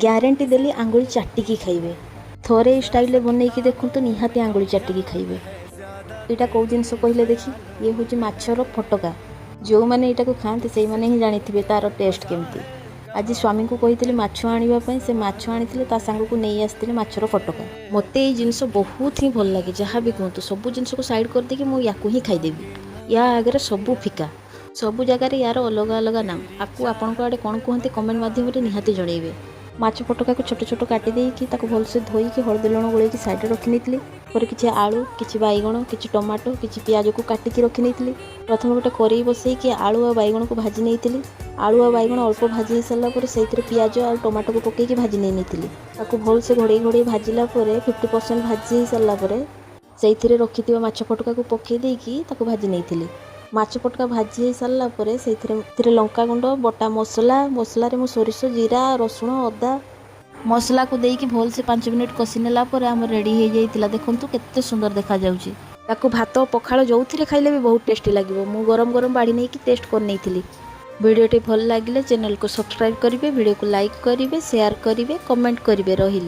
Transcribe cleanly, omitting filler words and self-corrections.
Guarantee ଦେଲି, ଆଙ୍ଗୁଳି ଚାଟିକି ଖାଇବେ। ଥରେ ଏଇ ଷ୍ଟାଇଲରେ ବନେଇକି ଦେଖନ୍ତୁ, ନିହାତି ଆଙ୍ଗୁଳି ଚାଟିକି ଖାଇବେ। ଏଇଟା କେଉଁ ଜିନିଷ କହିଲେ ଦେଖି? ଇଏ ହେଉଛି ମାଛର ଫଟକା। ଯେଉଁମାନେ ଏଇଟାକୁ ଖାଆନ୍ତି, ସେଇମାନେ ହିଁ ଜାଣିଥିବେ ତା'ର ଟେଷ୍ଟ କେମିତି। ଆଜି ସ୍ୱାମୀଙ୍କୁ କହିଥିଲି ମାଛ ଆଣିବା ପାଇଁ। ସେ ମାଛ ଆଣିଥିଲେ, ତା ସାଙ୍ଗକୁ ନେଇ ଆସିଥିଲେ ମାଛର ଫଟକା। ମୋତେ ଏଇ ଜିନିଷ ବହୁତ ହିଁ ଭଲ ଲାଗେ। ଯାହା ବି କୁହନ୍ତୁ, ସବୁ ଜିନିଷକୁ ସାଇଡ଼୍ କରିଦେଇକି ମୁଁ ୟାକୁ ହିଁ ଖାଇଦେବି। ୟା ଆଗରେ ସବୁ ଫିକା। ସବୁ ଜାଗାରେ ୟାର ଅଲଗା ଅଲଗା ନାମ। ଆକୁ ଆପଣଙ୍କ ଆଡ଼େ କ'ଣ କୁହନ୍ତି, କମେଣ୍ଟ ମାଧ୍ୟମରେ ନିହାତି ଜଣେଇବେ। ମାଛ ଫଟକାକୁ ଛୋଟ ଛୋଟ କାଟି ଦେଇକି, ତାକୁ ଭଲସେ ଧୋଇକି, ହଳଦୀ ଲୁଣ ଗୋଳେଇକି ସାଇଡ଼ରେ ରଖିନେଇଥିଲି। ପରେ କିଛି ଆଳୁ, କିଛି ବାଇଗଣ, କିଛି ଟମାଟୋ, କିଛି ପିଆଜକୁ କାଟିକି ରଖିନେଇଥିଲି। ପ୍ରଥମେ ଗୋଟେ କରେଇ ବସେଇକି ଆଳୁ ଆଉ ବାଇଗଣକୁ ଭାଜି ନେଇଥିଲି। ଆଳୁ ଆଉ ବାଇଗଣ ଅଳ୍ପ ଭାଜି ହେଇସାରିଲା ପରେ ସେଇଥିରେ ପିଆଜ ଆଉ ଟମାଟୋକୁ ପକେଇକି ଭାଜି ନେଇ ନେଇଥିଲି। ତାକୁ ଭଲସେ ଘୋଡ଼େଇ ଘୋଡ଼େଇ ଭାଜିଲା ପରେ, 50% ଭାଜି ହେଇସାରିଲା ପରେ ସେଇଥିରେ ରଖିଥିବା ମାଛ ଫଟକାକୁ ପକେଇ ଦେଇକି ତାକୁ ଭାଜି ନେଇଥିଲି। ମାଛ ଫଟକା ଭାଜି ହେଇସାରିଲା ପରେ ସେଇଥିରେ ସେଥିରେ ଲଙ୍କାଗୁଣ୍ଡ, ବଟା ମସଲା, ମସଲାରେ ମୁଁ ସୋରିଷ, ଜିରା, ରସୁଣ, ଅଦା ମସଲାକୁ ଦେଇକି ଭଲସେ 5 ମିନିଟ୍ କଷି ନେଲା ପରେ ଆମର ରେଡ଼ି ହେଇଯାଇଥିଲା। ଦେଖନ୍ତୁ, କେତେ ସୁନ୍ଦର ଦେଖାଯାଉଛି। ତାକୁ ଭାତ, ପଖାଳ ଯେଉଁଥିରେ ଖାଇଲେ ବି ବହୁତ ଟେଷ୍ଟି ଲାଗିବ। ମୁଁ ଗରମ ଗରମ ବାଢ଼ି ନେଇକି ଟେଷ୍ଟ କରିନେଇଥିଲି। ଭିଡ଼ିଓଟି ଭଲ ଲାଗିଲେ ଚ୍ୟାନେଲକୁ ସବସ୍କ୍ରାଇବ୍ କରିବେ, ଭିଡ଼ିଓକୁ ଲାଇକ୍ କରିବେ, ସେୟାର କରିବେ, କମେଣ୍ଟ କରିବେ। ରହିଲି।